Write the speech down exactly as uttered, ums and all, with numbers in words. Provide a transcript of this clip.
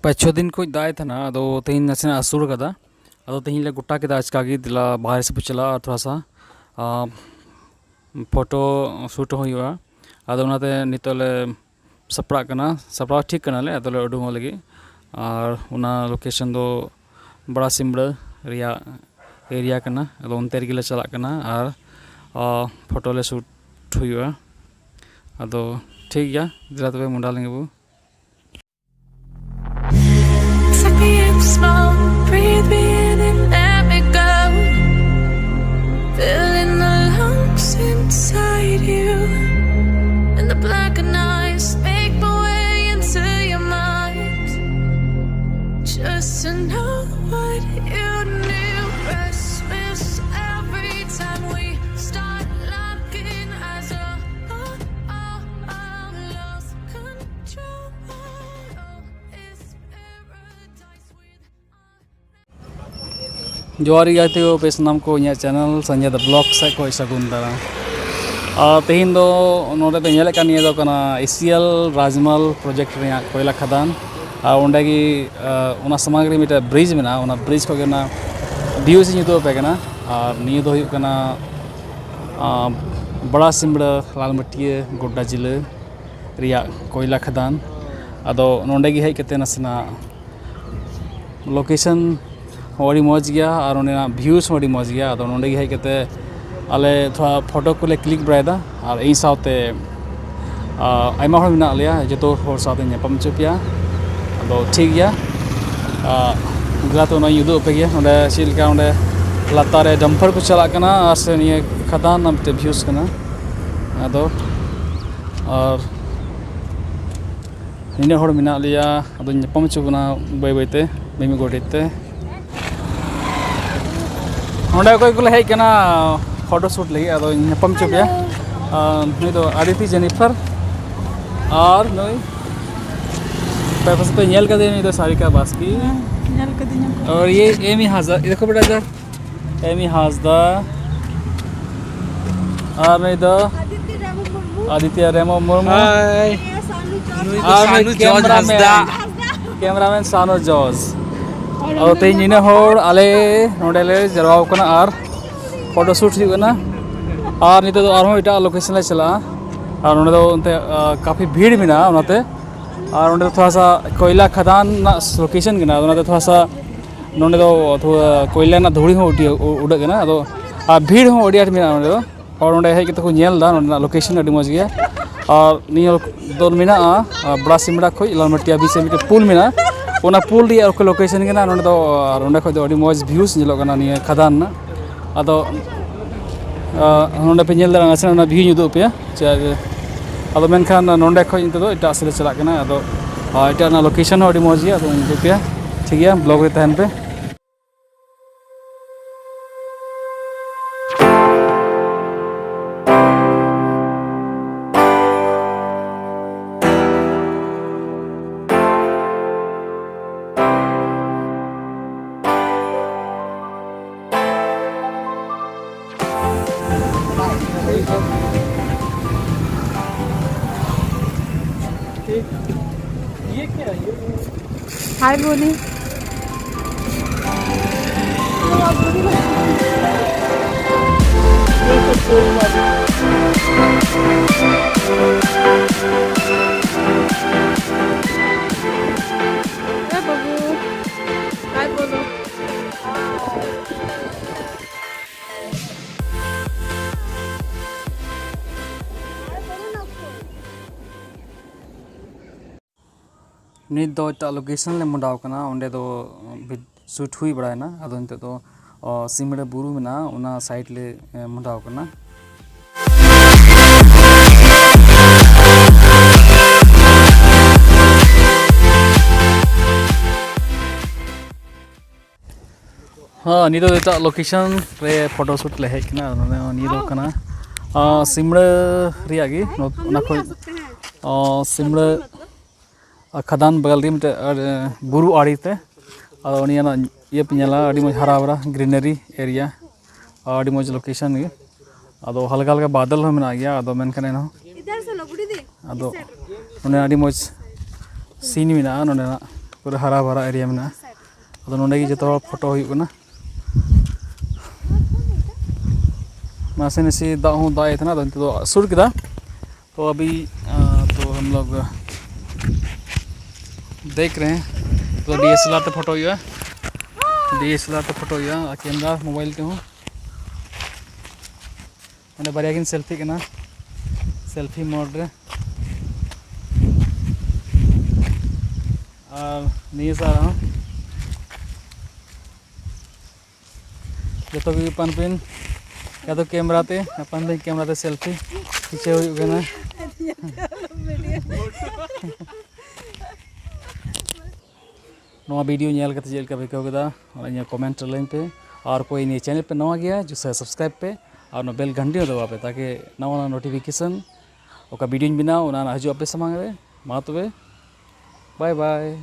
ᱯᱟᱸᱪ ᱪᱷᱚ ᱫᱤᱱ ᱠᱷᱚᱱ ᱫᱟᱜ ᱮ ᱛᱟᱦᱮᱱᱟ, ᱟᱫᱚ ᱛᱮᱦᱮᱧ ᱱᱟᱥᱮᱱᱟᱜ ᱟᱹᱥᱩᱲ ᱠᱟᱫᱟ᱾ ᱟᱫᱚ ᱛᱮᱦᱮᱧ ᱞᱮ ᱜᱚᱴᱟ ᱠᱮᱫᱟ ᱟᱪᱠᱟ ᱜᱮ, ᱫᱮᱞᱟ ᱵᱟᱦᱨᱮ ᱥᱮᱫ ᱵᱚ ᱪᱟᱞᱟᱜᱼᱟ ᱟᱨ ᱛᱷᱚᱲᱟ ᱥᱟ, ᱟ, ᱯᱷᱳᱴᱳ ᱥᱩᱴ ᱦᱚᱸ ᱦᱩᱭᱩᱜᱼᱟ᱾ ᱟᱫᱚ ᱚᱱᱟᱛᱮ ᱱᱤᱛᱚᱜ ᱞᱮ ᱥᱟᱯᱲᱟᱜ ᱠᱟᱱᱟ, ᱥᱟᱯᱲᱟᱣ ᱴᱷᱤᱠ ᱠᱟᱱᱟᱞᱮ, ᱟᱫᱚᱞᱮ ᱩᱰᱩᱝᱚᱜ ᱞᱟᱹᱜᱤᱫ᱾ ᱟᱨ ᱚᱱᱟ ᱞᱳᱠᱮᱥᱚᱱ ᱫᱚ ᱵᱟᱲᱟ ᱥᱤᱢᱲᱟᱹ ᱨᱮᱭᱟᱜ ᱮᱨᱤᱭᱟ ᱠᱟᱱᱟ᱾ ᱟᱫᱚ ᱚᱱᱛᱮ ᱨᱮᱜᱮ ᱞᱮ ᱪᱟᱞᱟᱜ ᱠᱟᱱᱟ ᱟᱨ, ᱟ, ᱯᱷᱳᱴᱳ ᱞᱮ ᱥᱩᱴ ᱦᱩᱭᱩᱜᱼᱟ᱾ ᱟᱫᱚ ᱴᱷᱤᱠ ᱜᱮᱭᱟ, ᱫᱮᱞᱟ ᱛᱚᱵᱮ ᱢᱚᱰᱟ ᱞᱮᱱ ᱜᱮᱵᱚ᱾ Take me in slow, breathe me in and let me go. Fill in the lungs inside you. And the blackened eyes make my way into your mind. Just to know what you knew. Restless every time we start locking eyes. Oh, oh, oh, oh, lost control. ᱡᱚᱦᱟᱨ ᱜᱮ ᱜᱟᱛᱮ ᱠᱚ, ᱟᱯᱮ ᱥᱟᱱᱟᱢ ᱠᱚ ᱤᱧᱟᱹᱜ channel Sanjay ᱫᱟ blog ᱥᱮᱫ ᱠᱷᱚᱱ ᱥᱟᱹᱜᱩᱱ ᱫᱟᱨᱟᱢ᱾ ᱟᱨ ᱛᱮᱦᱮᱧ ᱫᱚ ᱱᱚᱰᱮ ᱯᱮ ᱧᱮᱞᱮᱫ ᱠᱟᱱ, ᱱᱤᱭᱟᱹ ᱫᱚ ᱠᱟᱱᱟ ᱮᱥᱤᱭᱟᱞ ᱨᱟᱡᱽᱢᱟᱞ ᱯᱨᱚᱡᱮᱠᱴ ᱨᱮᱭᱟᱜ ᱠᱚᱭᱞᱟ ᱠᱷᱟᱫᱟᱱ᱾ ᱟᱨ ᱚᱸᱰᱮ ᱜᱮ, ᱟᱨ, ᱚᱱᱟ ᱥᱟᱢᱟᱝ ᱨᱮ ᱢᱤᱫᱴᱮᱱ ᱵᱨᱤᱡᱽ ᱢᱮᱱᱟᱜᱼᱟ, ᱚᱱᱟ ᱵᱨᱤᱡᱽ ᱠᱷᱚᱱ ᱜᱮ ᱚᱱᱟ ᱵᱷᱤᱭᱩᱡᱽ ᱤᱧ ᱩᱫᱩᱜ ᱟᱯᱮ ᱠᱟᱱᱟ᱾ ᱟᱨ ᱱᱤᱭᱟᱹ ᱫᱚ ᱦᱩᱭᱩᱜ ᱠᱟᱱᱟ, ᱟᱨ, ᱵᱟᱲᱟ ᱥᱤᱢᱲᱟᱹ ᱞᱟᱞᱢᱟᱹᱴᱤᱭᱟᱹ ᱜᱳᱰᱰᱟ ᱡᱤᱞᱟᱹ ᱨᱮᱭᱟᱜ ᱠᱚᱭᱞᱟ ᱠᱷᱟᱫᱟᱱ᱾ ᱟᱫᱚ ᱱᱚᱸᱰᱮ ᱜᱮ ᱦᱮᱡ ᱠᱟᱛᱮ ᱱᱟᱥᱮᱱᱟᱜ ᱞᱳᱠᱮᱥᱚᱱ ᱦᱚᱸ ᱟᱹᱰᱤ ᱢᱚᱡᱽ ᱜᱮᱭᱟ ᱟᱨ ᱚᱸᱰᱮᱱᱟᱜ ᱵᱷᱤᱭᱩᱡᱽ ᱦᱚᱸ ᱟᱹᱰᱤ ᱢᱚᱡᱽ ᱜᱮᱭᱟ᱾ ᱟᱫᱚ ᱱᱚᱸᱰᱮ ᱜᱮ ᱦᱮᱡ ᱠᱟᱛᱮ ᱟᱞᱮ ᱛᱷᱚᱲᱟ ᱯᱷᱳᱴᱳ ᱠᱚᱞᱮ ᱠᱞᱤᱠ ᱵᱟᱲᱟᱭᱮᱫᱟ ᱟᱨ ᱤᱧ ᱥᱟᱶᱛᱮ, ᱟ, ᱟᱭᱢᱟ ᱦᱚᱲ ᱢᱮᱱᱟᱜ ᱞᱮᱭᱟ, ᱡᱚᱛᱚ ᱦᱚᱲ ᱥᱟᱶᱛᱮ ᱧᱟᱯᱟᱢ ᱦᱚᱪᱚ ᱯᱮᱭᱟ᱾ ᱟᱫᱚ ᱴᱷᱤᱠ ᱜᱮᱭᱟ, ᱟ, ᱫᱮᱞᱟ ᱛᱚ ᱱᱚᱜᱼᱚᱭ ᱤᱧ ᱩᱫᱩᱜ ᱟᱯᱮ ᱜᱮᱭᱟ ᱱᱚᱸᱰᱮ ᱪᱮᱫ ᱞᱮᱠᱟ ᱚᱸᱰᱮ ᱞᱟᱛᱟᱨ ᱨᱮ ᱰᱟᱢᱯᱷᱟᱨ ᱠᱚ ᱪᱟᱞᱟᱜ ᱠᱟᱱᱟ ᱟᱨ ᱥᱮ ᱱᱤᱭᱟᱹ ᱠᱷᱟᱫᱟᱱ ᱨᱮᱱᱟᱜ ᱢᱤᱫᱴᱮᱡ ᱵᱷᱤᱭᱩᱡᱽ ᱠᱟᱱᱟ᱾ ᱟᱫᱚ ᱟᱨ ᱱᱤᱱᱟᱹᱜ ᱦᱚᱲ ᱢᱮᱱᱟᱜ ᱞᱮᱭᱟ, ᱟᱫᱚᱧ ᱧᱟᱯᱟᱢ ᱦᱚᱪᱚ ᱵᱚᱱᱟ ᱵᱟᱹᱭ ᱵᱟᱹᱭ ᱛᱮ, ᱢᱤᱢᱤ ᱜᱚᱰᱮᱛ ᱛᱮ᱾ ᱱᱚᱸᱰᱮ ᱚᱠᱚᱭ ᱠᱚᱞᱮ ᱦᱮᱡ ᱠᱟᱱᱟ ᱯᱷᱳᱴᱳ ᱥᱩᱴ ᱞᱟᱹᱜᱤᱫ, ᱟᱫᱚᱧ ᱧᱟᱯᱟᱢ ᱦᱚᱪᱚ ᱯᱮᱭᱟ᱾ ᱟᱨ ᱱᱩᱭ ᱫᱚ ᱟᱫᱤᱛᱤ ᱡᱮᱱᱤᱯᱷᱟᱨ ᱟᱨ ᱱᱩᱭ ᱯᱮ ᱯᱟᱥᱮ ᱯᱮ ᱧᱮᱞ ᱠᱟᱫᱮᱭᱟ, ᱱᱩᱭ ᱫᱚ ᱥᱟᱨᱤᱠᱟ ᱵᱟᱥᱠᱮ᱾ ᱦᱮᱸ, ᱧᱮᱞ ᱠᱟᱫᱤᱧᱟᱢ᱾ ᱟᱨ ᱤᱭᱮ ᱮᱢᱤ ᱦᱟᱸᱥᱫᱟ, ᱫᱮᱠᱷᱳ ᱵᱮᱴᱟ ᱤᱫᱷᱟᱨ᱾ ᱮᱢᱤ ᱦᱟᱸᱥᱫᱟ᱾ ᱟᱨ ᱱᱩᱭ ᱫᱚ ᱟᱫᱤᱛᱭᱟ ᱨᱮᱢᱚ ᱢᱩᱨᱢᱩ᱾ ᱦᱟᱭ᱾ ᱱᱩᱭ ᱫᱚ ᱟᱨ ᱱᱩᱭ ᱥᱟᱱᱩ ᱡᱚᱨᱡᱽ ᱠᱮᱢᱨᱟᱢᱮᱱ᱾ ᱦᱟᱸᱥᱫᱟ᱾ ᱠᱮᱢᱮᱨᱟᱢᱮᱱ ᱥᱟᱱᱚ ᱡᱚᱡᱽ᱾ ᱟᱫᱚ ᱛᱮᱦᱮᱧ ᱱᱤᱱᱟᱹᱜ ᱦᱚᱲ ᱟᱞᱮ ᱱᱚᱰᱮ ᱞᱮ ᱡᱟᱨᱣᱟ ᱠᱟᱱᱟ ᱟᱨ ᱯᱷᱳᱴᱳ ᱥᱩᱴ ᱦᱩᱭᱩᱜ ᱠᱟᱱᱟ᱾ ᱟᱨ ᱱᱤᱛᱚᱜ ᱫᱚ ᱟᱨᱦᱚᱸ ᱮᱴᱟᱜ ᱞᱳᱠᱮᱥᱚᱱ ᱞᱮ ᱪᱟᱞᱟᱜᱼᱟ᱾ ᱟᱨ ᱱᱚᱰᱮ ᱫᱚ ᱮᱱᱛᱮ, ᱟ, ᱠᱟᱯᱷᱤ ᱵᱷᱤᱲ ᱢᱮᱱᱟᱜᱼᱟ ᱚᱱᱟᱛᱮ᱾ ᱟᱨ ᱚᱸᱰᱮ ᱫᱚ ᱛᱷᱚᱲᱟ ᱥᱟ ᱠᱚᱭᱞᱟ ᱠᱷᱟᱫᱟᱱ ᱨᱮᱱᱟᱜ ᱞᱳᱠᱮᱥᱚᱱ ᱠᱟᱱᱟ, ᱟᱫᱚ ᱚᱱᱟᱛᱮ ᱛᱷᱚᱲᱟ ᱥᱟ ᱱᱚᱰᱮ ᱫᱚ ᱛᱷᱚᱲᱟ ᱠᱚᱭᱞᱟ ᱨᱮᱱᱟᱜ ᱫᱷᱩᱲᱤ ᱦᱚᱸ ᱟᱹᱰᱤ ᱩ-, ᱩᱰᱟᱹᱜ ᱠᱟᱱᱟ᱾ ᱟᱫᱚ ᱟᱨ ᱵᱷᱤᱲ ᱦᱚᱸ ᱟᱹᱰᱤ ᱟᱸᱴ ᱢᱮᱱᱟᱜᱼᱟ ᱱᱚᱰᱮ ᱫᱚ᱾ ᱦᱚᱲ ᱱᱚᱰᱮ ᱦᱮᱡ ᱠᱟᱛᱮ ᱠᱚ ᱧᱮᱞ ᱮᱫᱟ ᱱᱚᱰᱮᱱᱟᱜ ᱞᱳᱠᱮᱥᱚᱱ ᱟᱹᱰᱤ ᱢᱚᱡᱽ ᱜᱮᱭᱟ᱾ ᱟᱨ ᱱᱤᱭᱟᱹ ᱫᱚ ᱢᱮᱱᱟᱜᱼᱟ, ᱟᱨ, ᱵᱨᱟᱥᱤᱢᱲᱟ ᱠᱷᱚᱱ ᱞᱟᱞᱢᱟᱴᱤᱭᱟ ᱵᱤᱪ ᱨᱮ ᱢᱤᱫᱴᱮᱱ ᱯᱩᱞ ᱢᱮᱱᱟᱜᱼᱟ, ᱚᱱᱟ ᱯᱩᱞ ᱨᱮᱭᱟᱜ ᱞᱳᱠᱮᱥᱚᱱ ᱠᱟᱱᱟ ᱱᱚᱰᱮ ᱫᱚ᱾ ᱟᱨ ᱱᱚᱰᱮ ᱠᱷᱚᱱ ᱫᱚ ᱟᱹᱰᱤ ᱢᱚᱡᱽ ᱵᱷᱤᱭᱩᱥ ᱧᱮᱞᱚᱜ ᱠᱟᱱᱟ ᱱᱤᱭᱟᱹ ᱠᱷᱟᱫᱟᱱ ᱨᱮᱱᱟᱜ᱾ ᱟᱫᱚ, ᱟᱨ, ᱱᱚᱰᱮ ᱯᱮ ᱧᱮᱞ ᱫᱟᱲᱮᱭᱟᱜᱼᱟ, ᱱᱟᱥᱮᱱᱟᱜ ᱚᱱᱟ ᱵᱷᱤᱭᱩ ᱩᱫᱩᱜ ᱟᱯᱮᱭᱟ᱾ ᱪᱮᱫ, ᱟᱫᱚ ᱢᱮᱱᱠᱷᱟᱱ ᱱᱚᱰᱮ ᱠᱷᱚᱱ ᱱᱤᱛᱚᱜ ᱫᱚ ᱮᱴᱟᱜ ᱥᱮᱫ ᱞᱮ ᱪᱟᱞᱟᱜ ᱠᱟᱱᱟ᱾ ᱟᱫᱚ, ᱟᱨ, ᱮᱴᱟᱜ ᱨᱮᱱᱟᱜ ᱞᱳᱠᱮᱥᱚᱱ ᱦᱚᱸ ᱟᱹᱰᱤ ᱢᱚᱡᱽ ᱜᱮᱭᱟ, ᱟᱫᱚ ᱩᱫᱩᱜ ᱟᱯᱮᱭᱟ᱾ ᱴᱷᱤᱠ ᱜᱮᱭᱟ, ᱵᱞᱚᱜ ᱨᱮ ᱛᱟᱦᱮᱱ ᱯᱮ᱾ हाय बोली। ए बबू, हाय बोलो। ᱱᱤᱛ ᱫᱚ ᱮᱴᱟᱜ ᱞᱳᱠᱮᱥᱚᱱ ᱞᱮ ᱢᱚᱦᱰᱟᱣ ᱠᱟᱱᱟ, ᱚᱸᱰᱮ ᱫᱚ ᱵᱷᱤ-, ᱥᱩᱴ ᱦᱩᱭ ᱵᱟᱲᱟᱭᱮᱱᱟ᱾ ᱟᱫᱚ ᱱᱤᱛᱚᱜ ᱫᱚ, ᱚ, ᱥᱤᱢᱲᱟᱹ ᱵᱩᱨᱩ ᱢᱮᱱᱟᱜᱼᱟ, ᱚᱱᱟ ᱥᱟᱭᱤᱰ ᱞᱮ, ᱮ, ᱢᱚᱦᱰᱟᱣ ᱠᱟᱱᱟ᱾ ᱦᱮᱸ, ᱱᱤᱛᱚᱜ ᱫᱚ ᱮᱴᱟᱜ ᱞᱳᱠᱮᱥᱚᱱ ᱨᱮ ᱯᱷᱳᱴᱳ ᱥᱩᱴ ᱞᱮ ᱦᱮᱡ ᱠᱟᱱᱟ᱾ ᱱᱚᱰᱮ ᱱᱤᱭᱟᱹ ᱫᱚ ᱠᱟᱱᱟ, ᱟᱸ, ᱥᱤᱢᱲᱟᱹ ᱨᱮᱭᱟᱜ ᱜᱮ, ᱱᱚ-, ᱚᱱᱟ ᱠᱷᱚᱱ, ᱟᱸ, ᱥᱤᱢᱲᱟᱹ ᱠᱷᱟᱫᱟᱱ ᱵᱟᱜᱟᱞ ᱨᱮ ᱢᱤᱫᱴᱮᱡ, ᱟᱨ, ᱵᱩᱨᱩ ᱟᱲᱮ ᱛᱮ᱾ ᱟᱫᱚ ᱱᱤᱭᱟᱹ ᱱᱟᱜ ᱤᱭᱟᱹ ᱯᱮ ᱧᱮᱞᱟ, ᱟᱹᱰᱤ ᱢᱚᱡᱽ ᱦᱟᱨᱟ ᱵᱷᱟᱨᱟ greenery area, ᱟᱹᱰᱤ ᱢᱚᱡᱽ ᱞᱳᱠᱮᱥᱚᱱ ᱜᱮ᱾ ᱟᱫᱚ ᱦᱟᱞᱠᱟ ᱦᱟᱞᱠᱟ ᱵᱟᱫᱚᱞ ᱦᱚᱸ ᱢᱮᱱᱟᱜ ᱜᱮᱭᱟ, ᱟᱫᱚ ᱢᱮᱱᱠᱷᱟᱱ ᱮᱱᱦᱚᱸ ᱟᱫᱚ ᱱᱚᱰᱮ ᱟᱹᱰᱤ ᱢᱚᱡᱽ scene ᱢᱮᱱᱟᱜᱼᱟ ᱱᱚᱰᱮᱱᱟᱜ᱾ ᱯᱩᱨᱟᱹ ᱦᱟᱨᱟ ᱵᱷᱟᱨᱟ ᱮᱨᱤᱭᱟ ᱢᱮᱱᱟᱜᱼᱟ᱾ ᱟᱫᱚ ᱱᱚᱸᱰᱮ ᱜᱮ ᱡᱚᱛᱚ ᱦᱚᱲ ᱯᱷᱳᱴᱳ ᱦᱩᱭᱩᱜ ᱠᱟᱱᱟ᱾ ᱱᱟᱥᱮ ᱱᱟᱥᱮ ᱫᱟᱜ ᱦᱚᱸ ᱫᱟᱜ ᱮᱫ ᱛᱟᱦᱮᱱᱟ, ᱟᱫᱚ ᱱᱤᱛᱚᱜ ᱫᱚ ᱟᱹᱥᱩᱲ ᱠᱮᱫᱟ᱾ तो अभी, ᱟ, तो हम लोग देख रहे हैं। तो डी एस एल आर ᱛᱮ ᱯᱷᱳᱴᱳ ᱦᱩᱭᱩᱜᱼᱟ, डी एस एल आर ᱛᱮ ᱯᱷᱳᱴᱳ ᱦᱩᱭᱩᱜᱼᱟ, ᱟᱨ ᱠᱮᱢᱮᱨᱟ ᱢᱳᱵᱟᱭᱤᱞ ᱛᱮᱦᱚᱸ᱾ ᱚᱸᱰᱮ ᱵᱟᱨᱭᱟ ᱠᱤᱱ ᱥᱮᱞᱯᱷᱤ ᱠᱟᱱᱟ, ᱥᱮᱞᱯᱷᱤ ᱢᱳᱰ ᱨᱮ᱾ ᱟᱨ ᱱᱤᱭᱟᱹ ᱥᱟᱨ ᱦᱚᱸ ᱡᱚᱛᱚ ᱜᱮ ᱟᱯᱟᱱ ᱟᱹᱯᱤᱱ, ᱚᱠᱟ ᱫᱚ ᱠᱮᱢᱮᱨᱟ ᱛᱮ, ᱟᱯᱟᱱ ᱟᱹᱯᱤᱱ ᱠᱮᱢᱮᱨᱟ ᱛᱮ ᱥᱮᱞᱯᱷᱤ ᱠᱷᱤᱪᱟᱹᱣ ᱦᱩᱭᱩᱜ ᱠᱟᱱᱟ᱾ ᱱᱚᱣᱟ ᱵᱷᱤᱰᱤᱭᱳ ᱧᱮᱞ ᱠᱟᱛᱮ ᱪᱮᱫ ᱞᱮᱠᱟ ᱯᱮ ᱟᱹᱭᱠᱟᱹᱣ ᱠᱮᱫᱟ, ᱚᱱᱟ ᱤᱧᱟᱹᱜ ᱠᱚᱢᱮᱱᱴ ᱨᱮ ᱞᱟᱹᱭ ᱯᱮ᱾ ᱟᱨ ᱚᱠᱚᱭ ᱱᱤᱭᱟᱹ ᱪᱮᱱᱮᱞ ᱯᱮ ᱱᱟᱣᱟ ᱜᱮᱭᱟ, ᱡᱩᱥᱟ ᱥᱟᱵᱥᱠᱨᱟᱭᱤᱵ ᱯᱮ ᱟᱨ ᱚᱱᱟ ᱵᱮᱞ ᱜᱷᱟᱱᱴᱤ ᱦᱚᱸ ᱫᱟᱵᱟᱣ ᱯᱮ, ᱛᱟᱠᱤ ᱱᱟᱣᱟ ᱱᱟᱣᱟ ᱱᱳᱴᱤᱯᱷᱤᱠᱮᱥᱚᱱ ᱚᱠᱟ ᱵᱷᱤᱰᱤᱭᱳᱧ ᱵᱮᱱᱟᱣ, ᱚᱱᱟ ᱦᱤᱡᱩᱜ ᱟᱯᱮ ᱥᱟᱢᱟᱝ ᱨᱮ᱾ ᱢᱟ ᱛᱚᱵᱮ, ᱵᱟᱭ ᱵᱟᱭ᱾